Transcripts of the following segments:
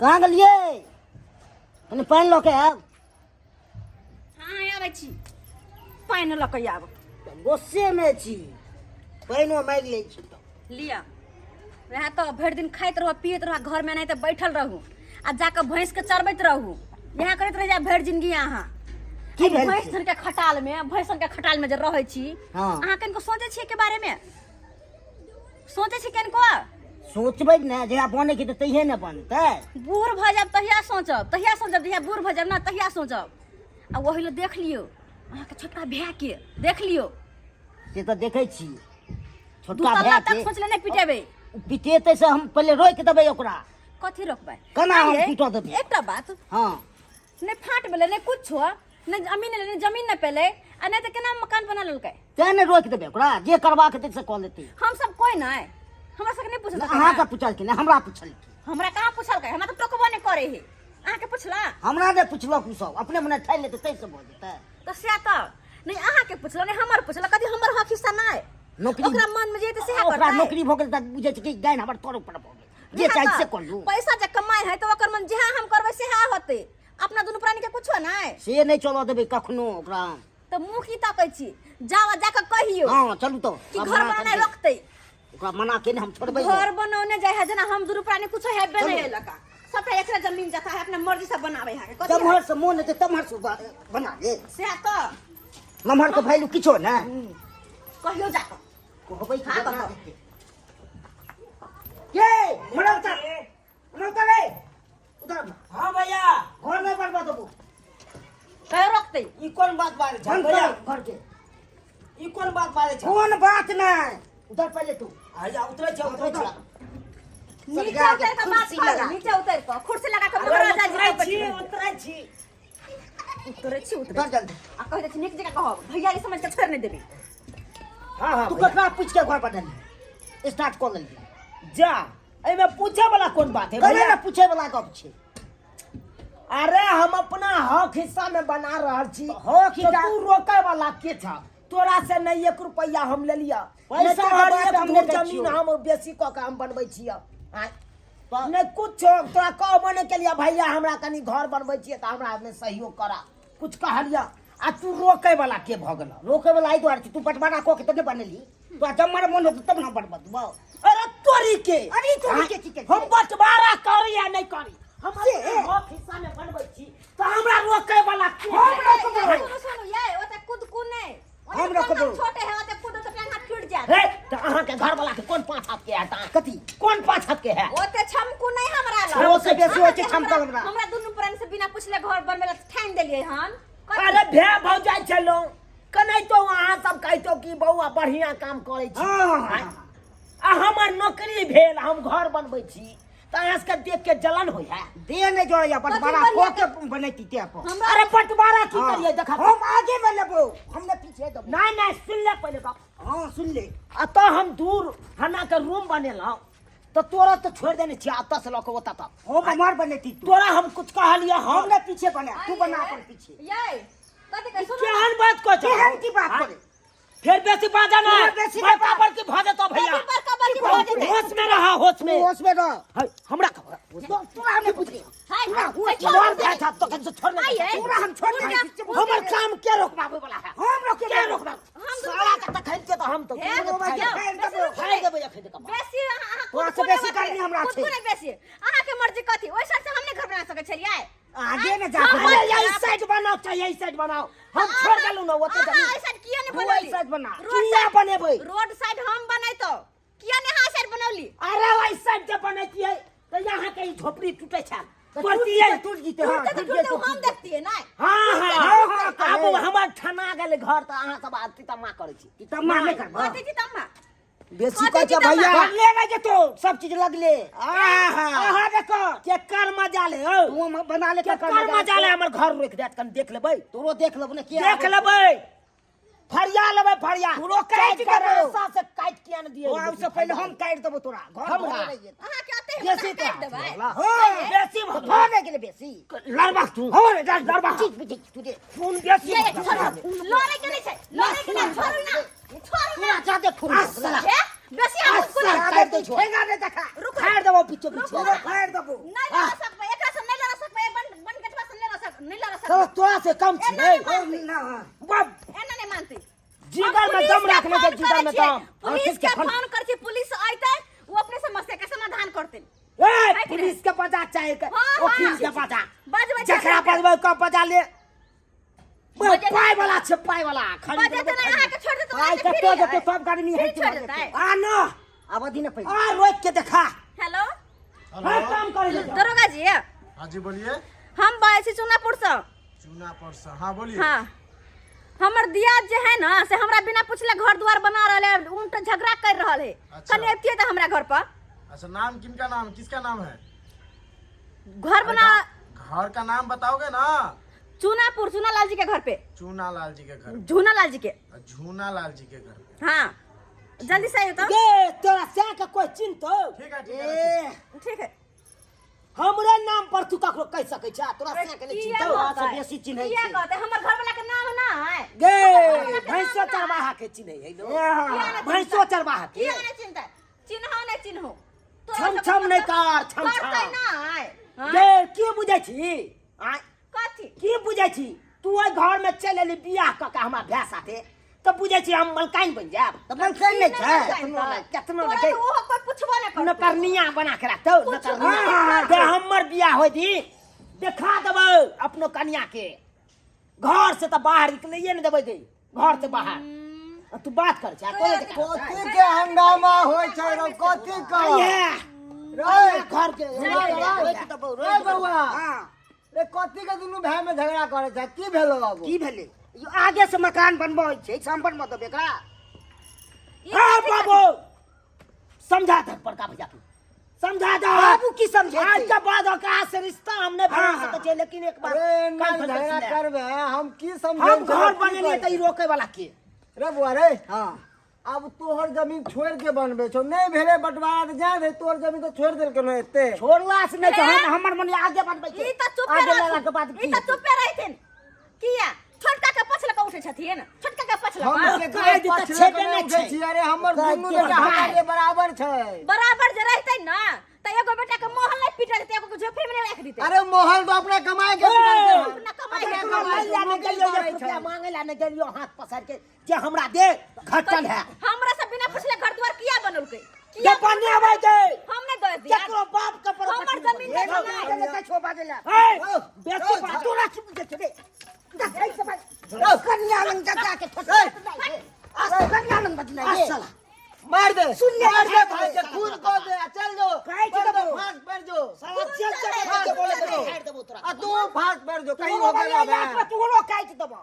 कहाँ गेलियै? कनि पानि लऽ के आयब। हाँ, आबै छी, पानि लऽ के आब। गुस्सेमे छी, पानिओ मारि लै छी तऽ। लिअ, वएह तऽ भरि दिन खाइत रहू, पियैत रहू, घरमे एनाहिते बैठल रहू आ जाकऽ भैंसके चरबैत रहू। इएह करैत रहि जायब भरि जिंदगी अहाँ। की भेल भैंस छै? के खटाल में, भैंसन के खटाल में जे रहै छी, हाँ। अहाँ कनिको सोचै छियै के बारे में? सोचै छी कनिको? सोचबै ने, जहिया बनै के तऽ तहिये ने बनतै। बूढ़ भऽ जायब तहिया सोचब, तहिया सोचब, जहिया बूढ़ भऽ जायब ने तहिया सोचब। आ ओहि लए देख लियौ अहाँके छोटका भाय के, देख लियौ। से तऽ देखै छी दू छोटका तल्ला भाय तक के। सोचले नहि पिटेबै। पिटेतै से हम पहिले रोकि देबै ओकरा। कथी रोकबै? केना हम आँय यै, पीटऽ देबै? एकटा बात। हाँ। नहि फाट भेलै, नहि कुछो, नहि जमीन नहि जमीन नहि पेलै आ नहि तऽ केना मकान बना लेलकै? तें ने रोकि देबै ओकरा, जे करबाक हेतै से कऽ लेतै। हम सब कोइ नहि, हमरा सबके नहि पूछल। अहाँके पूछलखिन? हमरा पूछलखिन। हमरा कहाँ पूछलकै? हमरा तऽ टोकबो नहि करै है। अहाँके पूछला? हमरा नहि पुछलक, ओ सब अपने मने ठानि लेतै, ताहिसँ भऽ जेतै। तऽ सएह तऽ नहि अहाँके पूछलक, नहि हमर पूछलक। कथी हमर हक हिस्सा नहि? नौकरी ओकरा मन में जे हेतै सएह ओकरा करतै। नौकरी भऽ गेल तऽ बुझै छै कि गाइन हमर तोर ऊपर भऽ गेल, जे वएह चाही तऽ, से कऽ लू। पैसा जे कमाइ है तऽ ओकर मन जेहा हम करबै सेहा होतै, अपना दुनू प्राणी के कुछो नहि। से नहि चलऽ देबै कखनो ओकरा। तऽ मुँह की तकै छी? जाओ आ जाकऽ कहियौ। हँ, चलू तऽ। कि आब घर मना बनौने करबै। रोकतै। ओकरा मना के ने हम छोड़बै नहि। घर बनौने जाइ है जेना हम दुनू प्राणी कुछो हेबे नहि चलू। लका, सबटा एकरा जमीन जथा है, अपना मर्जी से बनाबै है। कथी है? जम्हर से मोन हेतै तम्हर से बना ले। सएह तऽ। नमहर के वैल्यू किछो ने। कहियो जाकऽ कहबै कि हाँ, बना कहब। देतै। के मरा उतर, मरा उतर रे उतर। हाँ भैया। घर नहीं बनवा देबो। कहियो रोकतै। ई कोन बात बाजै छ बंद भैया? कर घर के। ई कोन बात बाजै छ? कोन बात नहीं, उधर पहले तू। आजा, उतरै छ, उतरै छ। नीचे सरिया के उतर के बात कुर्सी कर। लगा। नीचे उतर के कुर्सी लगा के अरे महाराजा जी उतरै के छी, बैठल। उतरै छी। उतरै छी, उतरै उतर जल्दी। आ कहि दै छी, नीक जकाँ कहब, भैया ई समझ के छोड़ि नहि देबी। हाँ हाँ तू भैया। ककरा पूछ के घर बदलली, स्टार्ट कऽ लेली? जा, एहिमे पूछे वाला कोन बात है कने भैया? ने पूछे वाला गप छै। अरे हम अपना हक हिस्सा में बना रहल छी। हक तो हिस्सा- तू रोके वाला के छ? तोरा से नहीं एक रुपया हम लेलिया, पैसा नहीं के तोहर बात एक हम धूर नहि दै जमीन छियौ। हम बेसी कऽ के हम बनबै छियै। आँय? तऽ- नहीं कुछ तोरा कहबो नहीं केलिया भैया हमरा कनी घर बनबै छियै तऽ हमरा में सहयोग करा, कुछ कहलिया आ तू रोके वाला के भऽ गेल? रोके वाला एहि दुआरे छै, तू बंटवारा कऽ के तब ने बनेली। तोरा जब मर मन होतौ तब ने हम बनबऽ देबौ। अरे तोरी के, अरे तोरी के की के? हम बंटवारा करी या नहीं करी, हम से- अपना हक हिस्सा में बनबै छी तऽ हमरा रोके वाला के? हम रोकबो। सुनू, सुनू यै, ओते कुद कुद नहि। ओते हम रोकबो। कोन छोटे है, ओते कुद तऽ टांग हाथ टूटि जायत। हे, तऽ अहाँके घर वाला के कोन पाँच हाथ के है? तऽ कथी? कोन पाँच हाथ के है? ओते छमकू नहि हमरा लग। ओ से बेसी होइ छै अहाँके छमकल हमरा। हमरा दुनू प्राणी से बिना पुछले घर बनबै लए ठानि देलियै हन। कथी? अरे भे भौजाइ छलहुँ कनाहितो अहाँ सब कहितो कि बौआ बढ़िया काम करै छी। हाँ, हाँ, हाँ। आ हमर नौकरी भेल, हम घर बनबै छी तऽ अहाँ सबके देख के जलन होइ है। देह नहि जोड़ैया, बंटवारा कथी कऽ बढ़िया के बनैती ते पर। हमरा अरे बंटवारा की हाँ। करियै? देखा, हम आगे में लेबो, हम ने पीछे देबो। नहीं नहीं, सुन ले पहिले बाप। हाँ, सुन ले। अतः हम दूर हना के रूम बनेलहुँ तऽ तोरा तऽ छोड़ि देने छियै, अतः से लऽ कऽ ओतऽ तक। हम हमार बनैती तू। तोरा हम कुछ कहलियै? हम ने पीछे बना, तू बना अपन पीछे। यै, कथी कहै? सुनू ने। केहन बात कहै छौ? केहन की बात हाँ? करे? फिर बेसी बाजा ना, तोरा बेसी नहि बड़का बाज। बड़की भऽ जेतौ भैया। कथी बड़का बड़की भऽ जेतै? होश में रहा, होश में। तू होश में रह। है, हमरा खबर। तोरा हम नहि पुछलियौ। हाय, तोरा हाय, होश छोड़ मार दे। भाई साहब, तखन से छोड़ आइए। तोरा हम छोड़ नहि पूजा- छियौ। हमर काम के रोकबाबै वाला है? हम रोके के रोकबाबै? हम दुनू साला के तखन के तऽ हम तऽ हे, तोरो भाई यौ, फाड़ि बेसी देबै, रुकू फाड़ि नहि। देबै अखन के कपार। बेसी अहाँ तोरा से कुदकू बेसी नहि गर्मी हमरा कुदकू छै। नहि बेसी। अहाँके मर्जी कथी? ओहि साइड से हम नहि घर बना सकै छलियै। आगे ने जा। अरे यही साइड बनाओ, चाहे यही साइड बनाओ, हम छोड़ देलहुँ ना ओते अहाँ जमीन। एहि साइड किया नहि तू एहि बनौली? साइड बना। रोड किया साइड, बनेबै? रोड साइड हम बनैतो, किया नहि अहाँ साइड बनौली? अरे ओहि साइड जे बनैतियै तऽ यहाँ के ई झोपड़ी टूटे छै। तऽ टूटतियै। टूट जेतै, हाँ, टूटते तऽ टूट टूटते, जेतै, हम देखतियै नहि। हाँ हाँ हाँ, हाँ, आब कहे। हमर ठना गेल घर तऽ अहाँ सब आब तितम्मा करै छी। तितम्मा नहि करबै। कथी तितम्मा? बेसी कथी कहै छै तितम्मा? भैया। लगले नहि जेतौ, सब चीज लगले। आहा। अहाँ देखो। केकर मजा ले हौ? तू हम बना ले। केकर मजा ले हमर घर रोकि देत? कनि देख लेबै। तोरो देख लेबो ने किया? देख लेबै, फरिया लेबै, फरिया। तोरो काटि काटि देबौ। रस्सा से काटि किया ने दियै? तोरा ओहिसँ पहिले हम काटि देबो तोरा घर। हमरा? भरे रहियै। अहाँके ओते बेसी हिम्मत काटि देबै? हाँ। बेसी तऽ भऽ नहि गेलै बेसी। लड़बाक तू? हो रे, लड़बाक। चीज बुझै छी तू रे। खून बेसी। ये, ये, छोड़ू, लड़ै के नहि छै, लड़ै के नहि, छोड़ू ना, छोड़ू ना। तोरा जादे खून भऽ गेलै। हे, बेसी अहाँ कुदकू नहि। जादे तू ठेंगा नहि देखा। रुकू। फाड़ि देबो पीछे पीछे। तोरो फाड़ि देबो। नहि लड़ सकबै। साला तोरा से कम छी एना रे नहि ना बाप एना नहि मानती जिगर में दम राखने छै जिगर में दम पुलिस के फोन कर छी पुलिस आइते वो अपने समस्या के समाधान करते ए पुलिस के बजा चाहे के हाँ, हाँ। वकील के बजा बजबै छै जकरा बजबै ओकरा बजा ले बजे पाय वाला छै पाय वाला खरीद बजे तऽ नहि अहाँके छोड़ देतै पाइ अहाँके कतो फ्री जेतै है। सब गर्मी फ्री है छोड़ देतै आ न आब दी न पहिले आ रोक के देखा हेलो हर काम करे ले दरोगा जी हाँ जी बोलिए हम बाजै छी चुनापुर से चूनापुर से हाँ बोलिए हाँ हमर दियाद जे है ना से हमरा बिना पूछले घर द्वार बना रहल है उनटा झगड़ा कर रहल है अच्छा। कनी अबितियै तऽ हमरा घर पर अच्छा नाम किनका नाम किसका नाम है घर बना घर का नाम बताओगे ना चूनापुर चूना लाल जी के घर पे चूना लाल जी के घर झूना लाल जी के झूना लाल जी के घर पे हाँ जल्दी से आइयो तो गे तोरा से के कोई चिन्हतो ठीक है ठीक है ए ठीक है हमरे नाम पर तू ककरो कहि सकै छ तोरा से के नहीं किया चिन्हतो कहतै? से बेसी चिन्है किया छै। कहतै हमर घर वाला के नाम ना है गे भैंसो चरवाहा के चिन्है है लो ए, हाँ। भैंसो चरवाहा के किया नहीं चिन्हतै चिन्हो नहीं चिन्हो तोरा छम सबके छम नहीं मतलब कर छम करतै छम नै हाँ? गे की बुझै छी आँय कथी की बुझै छी तू ओहि घर में चलि एली बियाह कऽ के हमरा भाय साथे तऽ बुझै छी हम मलकाइन बनि जायब तऽ मलकाइन नहि छै केतनो नहि केतनो तोरा नहि तऽ ओहो कोइ पुछबो नहि करतौ। नकरनिया बना के राखतौ नकरनिया हाँ, जे हमर बियाह होय दी देखा देबै अपनो कनिया के घर से तऽ बाहर निकलैये नहि देबै गे घर से बाहर आ तू बात कर छै तोरे देखा कथी के हंगामा होइ छै रौ कथी के आइहे रे घर के रोकि देबौ, रे रोकि देबौ। बौआ हाँ रे कथी के दुनू भाय में झगड़ा करे छै की भेलो बाबू की भेलै ई आगे से मकान बनबै छै हम बनबऽ देबै एकरा ई हाँ कथी बाबू समझा दे बड़का भैया तू समझा दे बाबू की समझेतै? आज के बाद ओकरा से रिश्ता हम नहीं बना हाँ, हाँ। सकै छियै लेकिन एक बार अरे कान ना खोल के झगड़ा सुन ले। करबे हम की समझे हम घर बनेलियै तऽ ई रोके वाला के रे बुआ रे हाँ अब तोहर जमीन छोड़ के बनबे छौ नहीं भेले बंटवारा तऽ जाय दे तोहर जमीन तऽ छोड़ देलकै ने एते छोड़ला से नहीं तऽ हम हमर मन आगे बनबै छै ई तऽ चुपे आगे लेला के बाद रहथुन की ई तऽ चुपे रहथिन किया छोटका के पछल के उठै छथिन छोटका के पछल हम के के कहै जे तऽ पछले छेबे के नहि नहि उठै छै। छी अरे हमर कहै दुनू जे बेटा भाय। हमरा के बराबर छै बराबर जे रहतै ना तऽ एगो बेटा के मोहल नहि पीटल जेतै एगो के झोपड़ी में नहि राखि दितै अरे मोहल तो अपना कमाए के पिटल छै। अपना कमाई के अगर कमाई मांगे ला नहीं के गेलियो करै एक रुपया छै। मांगे ला नहीं गेलियो हाथ पसार के जे हमरा दे घटल है हमरा से बिना पूछले घर द्वार किया बनलकै जे किया बनेबै दे हम नहि दऽ दिया केकरो बाप के हमर जमीन ए, देखो ना। बाजै लै छौ बाजै लै। ए बेसी बात तोरा की बुझै छै रे? देखै से भाई, कन्या लग जा के ठोस आ कन्या लग बदलै आ रे। साला मार दे सुन ले, मार दे मार भाई के दे। खून कऽ दे आ चल जो कहै छी पर तऽ जो, फांस पर जो साला चल चल के बोले के छाड़ देबो तोरा आ तू फांस पर जो कहीं तोरो हो गेला बदलै बे। तोरो काटि देबो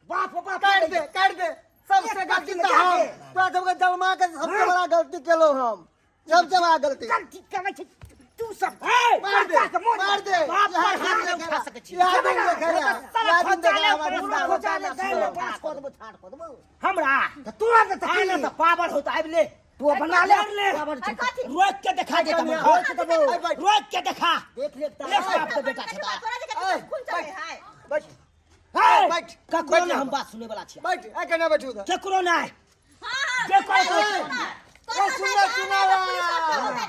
बाप बाप काट दे काट दे सबसे एक गलती पत्ती तऽ लगा हम दे। तोरा सबके जलमा के सबसे बड़ा गलती केलो हम सबसे बड़ा गलती गलती करै छै तू सब ए, मार दे बच्चा के मोन मार दे बाप यहाँ पर हाथ दिन नहीं उठा देखा सकै छी। यहाँ दिन देखा साला यहाँ दिन देखा खोजाले हमरा पर जिंदा पूरा बच्चा खोजाले ना गए सुनो। पास कऽ देबो छाड़ कऽ देबो हमरा तऽ तोरा ने आय ना तऽ तऽ पावर होत आबि ले तू बना ले ले। पावर छै। कथी? रोक के देखा दे तब कन्या, घर रोक देबो। रोक के देखा देख ले एक बाप के बेटा छै तोरा जे कते खून चढ़ै है बैठ हे, बैठ, ककरो बैठ नहि हम बात सुनै वाला छियै बैठ ए कन्या बैठ उधर केकरो नहि हाँ जे कोइ हाँ ए, सुनना, सुनना।